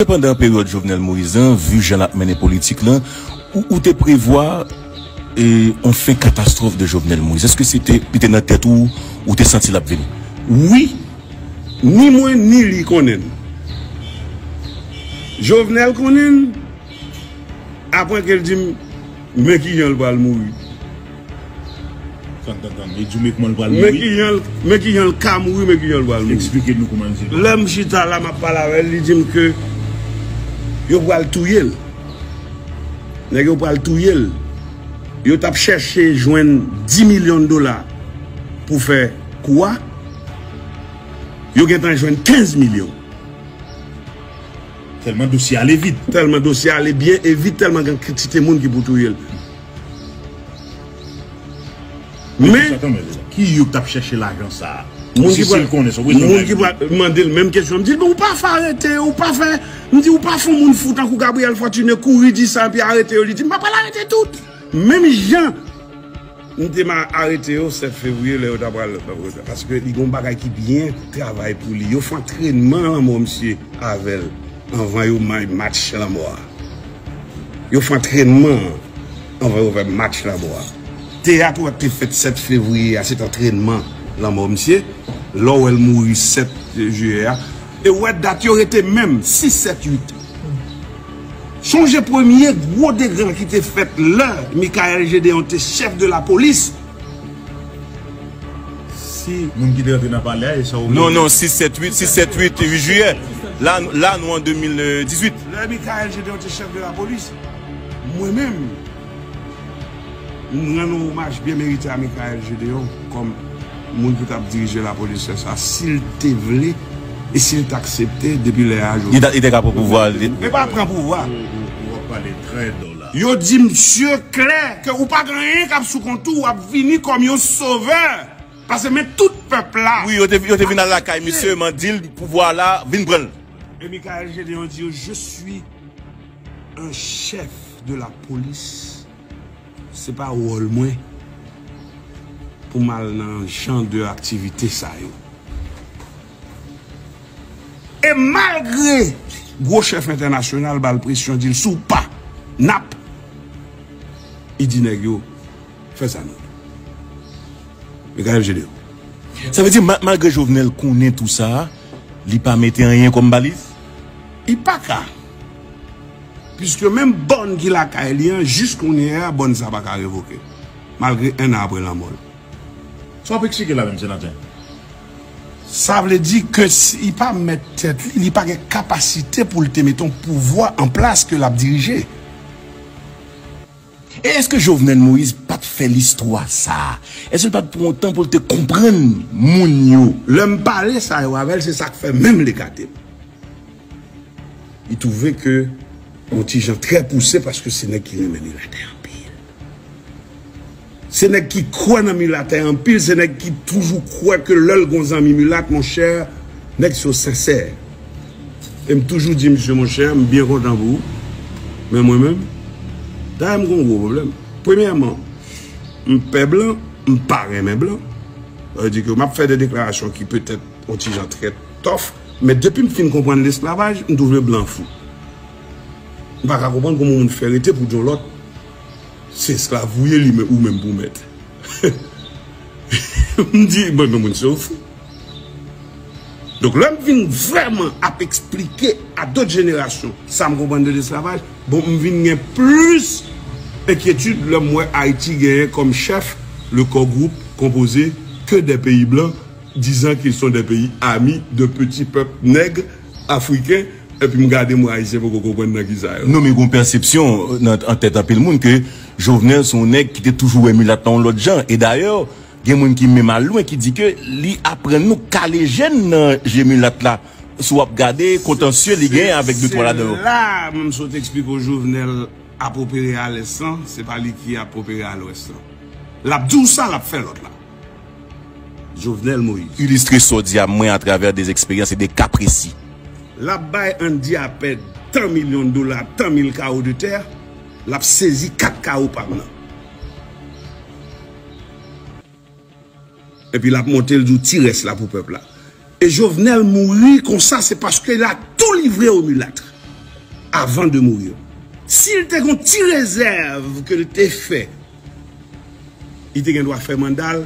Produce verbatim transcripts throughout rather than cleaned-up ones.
Pandan peryòd Jovenel Moïse lan, vi jan l ap mennen politik lan, ou, ou te prevwa e, yon fen katastwòf de Jovenel Moïse? Èske se te, li te nan tèt ou, ou te santi l ap vini? Wi, ni mwen ni li konnen l. Jovenel konnen l, apre ke l di m, men ki jan l pral mouri. Tann, tann, tann. Li di w men kòman l pral mouri. Men ki jan l, men ki jan l ka mouri, men ki jan l pral mouri. Eksplike nou kòman l di. Lè m chita la, m ap pale avè l, li di m ke yo pral touye l. Nèg yo pral touye l. Yo t ap chèche jwenn dis milyon dola pou fè kou a. Yo gentan jwenn kenz milyon. Tèlman dosye ale vit. Tèlman dosye ale byen e vit, tèlman gen kantite moun ki pou touye l. Men, ki yo k t ap chèche lajan sa a? Moun ki pral, moun ki pral mande l menm kesyon. M di l, men ou pa fè arete yo, ou pa fè, m di, ou pa fè yon moun fou tankou Gabriel Fortuné kouri di sa epi arete yo. Li di, m pa pral arete tout. Menm jan m te ma arete yo sèt fevriye lè yo ta pral, paske li gen yon bagay ki byen travay pou li. Yo fè antrènman lanmò misye avè l anvan yo may match lanmò a. Yo fè antrènman an anvan yo fè match lanmò a. Teyat ou wè k te fèt sèt fevriye a, se t antrènman lanmò misye. Lè w wè l mouri sèt jiyè a. E w wè dat yo rete menm, sis, sèt, uit. Sonje premye gwo degrè ki te fèt lè Michaël Gédéon te chèf de lapolis. Si moun ki te rantre nan palè a, e sa w... Non, non, sis, sèt, uit, sis, sèt, uit, uit jiyè. La, la, nou an de mil dizuit. Lè Michaël Gédéon te chèf de lapolis, mwen menm, m rann yon omaj byen merite a Michaël Gédéon kòm moun ki t ap dirije lapolis lè sa a, si l te vle e si l t aksepte depi lè a jodi. Li ta, li te ka pran pouvwa a, li te... E pa pran pouvwa. Ou, ou, ou ap pale trè dò la. Yo di misye klè ke ou pa gen anyen k ap sou kont ou, w ap vini kòm yon sovè. Paske men tout pèp la. Wi, yo te, yo te vin al lakay misye, man di l pouvwa la, vin pran l. E Michaël Gédéon di yo, je suis un chef de la police. Se pa wòl mwen pou m al nan jan de aktivite sa yo. E malgre gwo chèf entènasyonal ba l presyon, di l, si w pa, n ap, li di nèg yo, fè sa nou. Michaël Gédéon. Sa vle di, ma-, malgre Jovenel konnen tou sa, li pa mete anyen kòm baliz? Li pa ka. Piske menm bòn ki lakay li an, jis kounye a, bòn sa pa ka revoke. Malgre en an apre lanmò l. Sa w ap eksplike la menm, senatè? Sa vle di ke si li pa mèt tèt li, li pa gen kapasite pou l te mete yon pouvwa an plas ke l ap dirije. E èske Jovenel Moïse pa t fè listwa sa a? Èske l pa t pran yon tan pou l te konprann moun yo? Lè m pale sa yo avè l, se sa k fè menm l ekate m. Li twouve ke yon ti jan trè pouse paske se nèg ki renmen milatè anpil. Se nèg ki kwè nan milatè anpil, se nèg ki toujou kwè ke lè l gon zanmi milat, monchè, nèg sa yo sensè. E m toujou di misye, monchè, m byen kontan pou ou. Men mwen menm, dayè m gon gwo pwoblèm. Premyèman, m pè blan, m pa renmen blan. Sa vle di ke m ap fè de deklarasyon ki petèt yon ti jan trè tòf, men depi m fin konprann lesklavaj, m twouve blan fou. M pa ka konprann kòman yon moun fè rete pou di yon lòt, se esklav ou ye, li men, ou menm pou mèt. M di, bon, non, moun se yon fou. Donk, lè m vin vrèman ap eksplike a dòt jenerasyon sa m konprann de lesklavaj, bon, m vin gen plis enkyetid lè m wè Ayiti genyen kòm chèf le core groupe composé que des pays blancs, disant qu'ils sont des pays amis de petits peuples nègres africains, epi m gade m wè Ayisyen poko konprann nan kisa yo. Non, men gon pèsepsyon nan, an tèt anpil moun ke Jovenel se yon nèg ki te toujou wè milat la yon lòt jan. E dayè, gen moun ki menm al lwen ki di ke li aprann nou kale jèn nan je milat la. Si w ap gade kontansye li gen avèk de twa ladan yo. Se la m sot eksplike w Jovenel ap opere a lès lan, se pa li ki ap opere a lwès lan. L ap di w sa, l ap fè lòt la. Jovenel Moïse. Ilistre sa w di a mwen atravè de eksperyans e de ka presi. L ap bay Andy Apèd tan milyon dola, tan mil kawo de tè, l ap sezi kat kawo pa m nan. Epi l ap monte, l di w ti rès la pou pèp la. E Jovenel mouri konsa, se paske l a tou livre aux mulâtres. avant de mourir. Si l te gon ti rezèv ke l te fè, li te gen dwa fè manda l,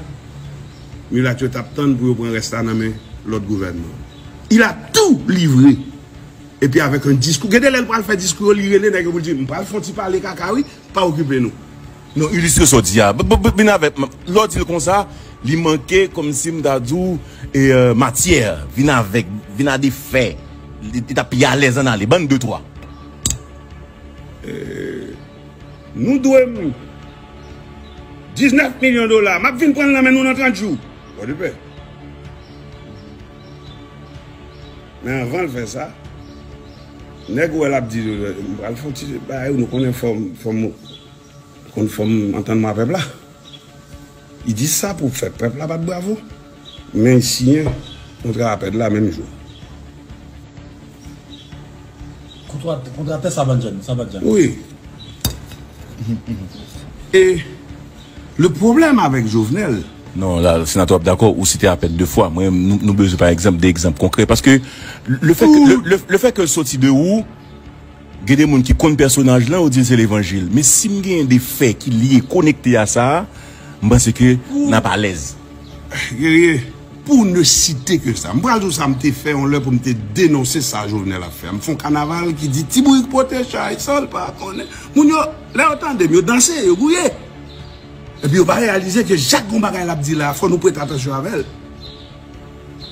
milat yo t ap tann pou yo pran rès la nan men lòt gouvènman. Il a tout livré. Epi avèk yon diskou, gen de lè l pral fè diskou yo, li rele nèg yo pou l di, "M pral fè yon ti pale kaka, wi, pa okipe nou." Non, ilistre sa w di a. B- b- b- Vin avèk m. Lè w di l konsa, li manke kòmsi m ta di w, e, euh, matyè. Vin avèk, vin a de fè. Li, li t ap pi alèz ann ale. Ban n de, twa. Nou dwe m diznèf milyon dola. M ap vin pran l nan men nou nan trant jou. Pòdepè. Men anvan l fè sa, nèg ou wè l ap di, "M pral fè yon ti bagay, nou konnen fò m, fò m, konn fò m antann mwen a pèp la." Li di sa pou fè pèp la bat bravo. Men li siyen kontra a pèd la menm jou. Kontra, kontra tè sa pa t janm, sa pa t janm. Wi. E le pwoblèm avèk Jovenel. Non, la, senatè, w ap dakò, ou site apèn de fwa. Mwen, nou, nou bezwen, pa egzanp, de egzanp konkrè. Paske le fè ke, le, le, le fè ke l soti de ou, gen de moun ki konn pèsonaj lan, yo di l se levanjil. Men si m genyen de fè ki lye, konekte a sa a, m panse ke n ap alèz. Guerrier, pour ne citer que ça, m pral di w sa m te fè yon lè pou m te denonse sa Jovenel ap fè. M fè yon kanaval ki di Ti Bourik pote chay san l pa konnen. Moun yo, lè yo tande m, yo danse, yo gouye. Epi yo pa reyalize ke chak gon bagay l ap di la, fò nou prete atansyon avè l.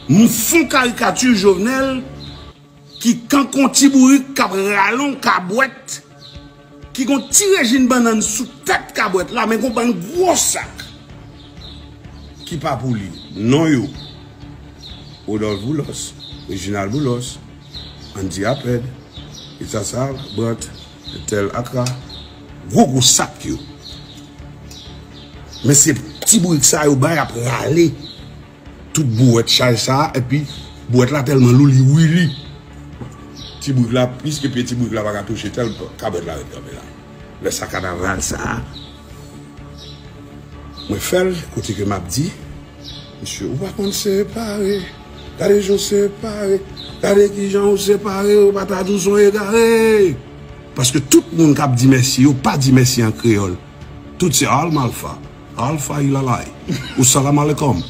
M fè yon karikati Jovenel ki kankou yon ti bourik k ap rale yon kabwèt, ki gon ti rejin bannann sou tèt kabwèt la, men gon bann gwo sak ki pa pou li. Non yo, Rodolphe Boulos, Reginald Boulos, Andy Apèd, Etsasar Brant, Ethel Accra, gwo gwo sak yo. Men se ti bourik sa yo bay ap rale tout bouwèt chay sa a, epi bouwèt la tèlman lou, li wili. Ti bourik la, plis ke pye ti bourik la pa ka touche tèl, kabwèt la ret kanpe la. Lè sa kanaval sa a, mwen fè l, kote ke m ap di, "Mesye, ou pa konn separe. Gade jan w separe. Gade kijan w separe. Ou pa ta di w se yon egare." Paske tout moun k ap di mèsi, yo pa di mèsi an kreyòl. Tout se al malfa, al fay lalay, ou salam alekom.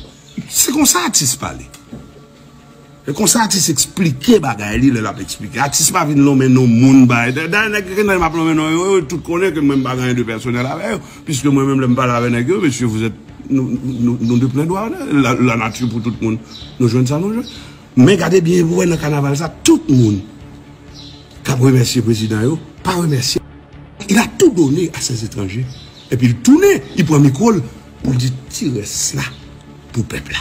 Se konsa atis pale. Se konsa atis eksplike bagay li lè l ap eksplike. Atis pa vin lonmen non moun bay. Da- Dayè nèg ki nan m ap lonmen non yo, yo tout konnen ke mwen m pa gen anyen de pèsonèl avè yo. Piske mwen menm lè m pale avè nèg yo, mesye, vous êtes, nou, nou, nou de plen dwa, la, la nature pour tout moun. Nou jwenn sa nou jwenn. Men gade byen pou wè nan kanaval sa, tout moun k ap remèsye prezidan yo, pa remèsye. Il a tout donné à ces étrangers. Epi l tounen, li pran mikwo l pou l di ti rès la pou pèp la.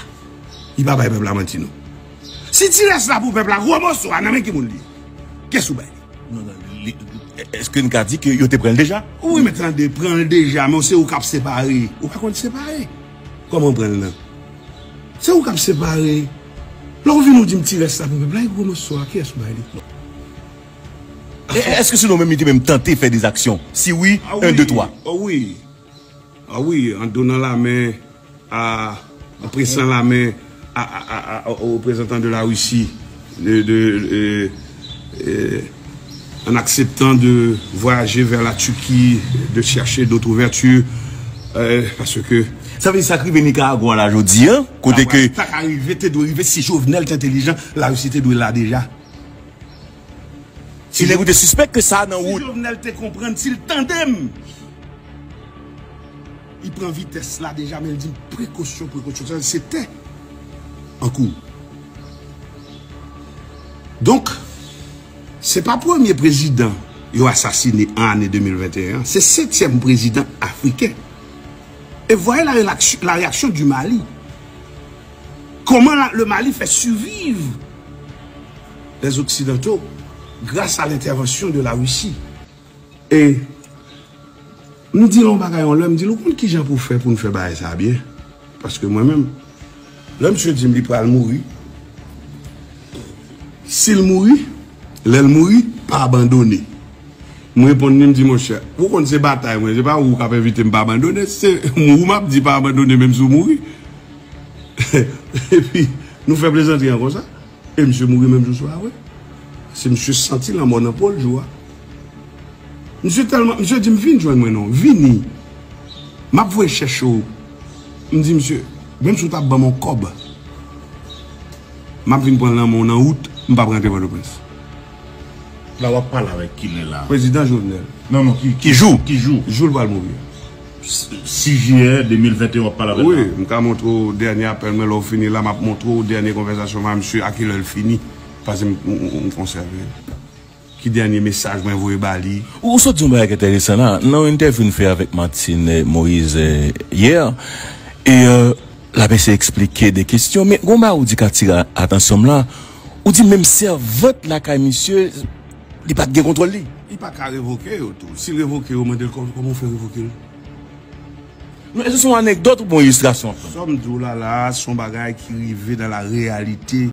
Li pa bay pèp la manti non. Si ti rès la pou pèp la, gwo moso a nan men ki moun li ye? Kiyès ou bay li? Non, non, li, èske n ka di ke yo te pran l deja? Wi, men tande, pran l deja, men se ou k ap separe. Ou pa konn separe. Kòman w pran l nan? Se ou k ap separe. Lè w vin ou di m ti rès la pou pèp la, e gwo moso a, kiyès ou bay li? E, èske se nou menm li te menm tante fè de zaksyon? Si wi, en, de, twa. Ah wi, ah wi, en donnant la main à, en pressant la main à, à, à, à, aux représentants de la Russie, de, de, euh, euh, en acceptant de voyager vers la Turquie, de chercher d'autres ouvertures, euh, parce que... Sa vle di sa k rive Nicaragua la jodi a, kote ke... Ta ka rive, te dwe rive si Jovenel te entelijan, Larisi te dwe la deja. Si nèg ou te sispèk ke sa nan wout. Si Jovenel te konprann, si l tande m, li pran vitès la deja, men l di m prekosyon, prekosyon, sa se tè an kou. Donk, se pa premye prezidan yo asasine an ane de mil venteyen an, se setyèm prezidan afriken. E voyez la réaction, la réaction du Mali. Comment la- le Mali fait survivre les Occidentaux grâce à l'intervention de la Russie. E m di l yon bagay yon lè, m di l, ou konn kijan pou fè pou n fè bagay sa byen? Paske mwen menm, lè misye di m li pral mouri, si l mouri, lè l mouri, pa abandone. M reponn li, m di, monchè, ou konn se batay mwen, se pa ou k ap envite m pa abandone, se ou m ap di pa abandone menm si w mouri. Epi, nou fè plezantri an konsa. E misye mouri menm jou swa a vre. Se misye santi lanmò nan po l jou a. Misye tèlman, misye di m, "Vin jwenn mwen non, vini. M ap voye chèche w." M di misye, "Menm si w t ap ban m yon kòb, m ap vin pran l nan men w nan wout, m p ap rantre Pòtoprens." La w ap pale avèk kilè la? Prezidan Jovenel. Non, non, ki, ki jou? Ki jou? Jou l pral mouri. Sis jiyè de mil venteyen w ap pale avèk Wi, m ka montre w dènye apèl mwen, lè w fini la, m ap montre w dènye konvèsasyon mwen a misye, a kilè l fini. Paske m, m, m, m konsève l. Ki dènye mesaj mwen voye ba li. Ou sot di yon bagay ki enteresan la, nan yon entèvyou n fè avèk Martine Moïse yè, e l ap eseye eksplike de kesyon, men gon bagay ou di k atire atansyon m la, ou di menm sèvant lakay misye, li pa t gen kontwòl li. Li pa ka revoke yo tou. Si l revoke yo, mande l kòman w fè revoke l. Non, èske se yon anekdòt oubyen yon ilistrasyon w ap fè? Sa m di w la la, se yon bagay ki rive nan la reyalite.